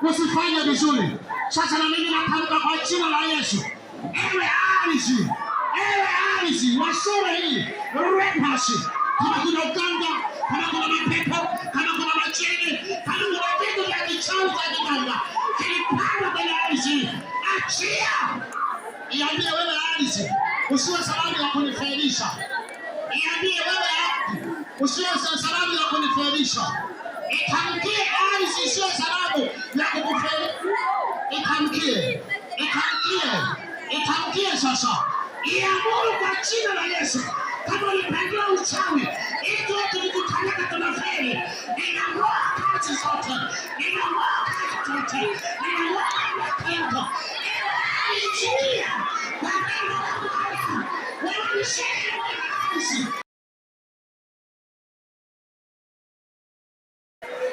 Usifanye vizuri. Sasa na mimi natamka kwa jina la Yesu, ewe ardhi, ewe ardhi wa shule hii Repasi, kama kuna uganga, kama kuna mapepo, kama kuna majini, kama kuna vitu vya kichawi vya kiganga kilipandwa kwenye ardhi, achia. Iambie wewe ardhi, usiwe sababu ya kunifelisha. Iambie wewe ardhi, usiwe sababu ya kunifelisha. Itamkie ardhi isiyo sababu ya kukufelisha. Itamkie, itamkie, itamkie sasa. Iamuru kwa jina la Yesu. Kama ulipangiwa uchawi ili tuwe tulikutanaga tunafeli, ninang'oa kazi zote, ninang'oa kazi zote, ninang'oa mapepo. Ewe ardhi, kwa neno la Bwana, wewe ni sehemu ya ardhi.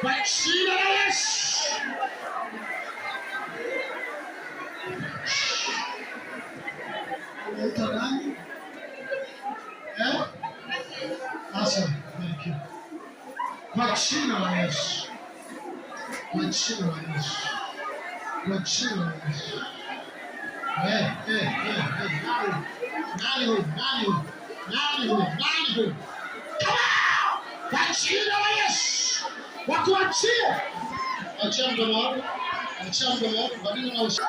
Kwa jina la Yesu. Unaitwa nani? Eh? Awesome. Thank you. Kwa jina la Yesu. Kwa jina la Yesu. Kwa jina la Yesu. Eh, eh, eh, eh. Nani huyu? Nani huyu? Nani huyu? Nani huyu? Come out! Kwa jina la Yesu. Watuachie. Achia mdomo wako. Achia mdomo wako. Badili na usi.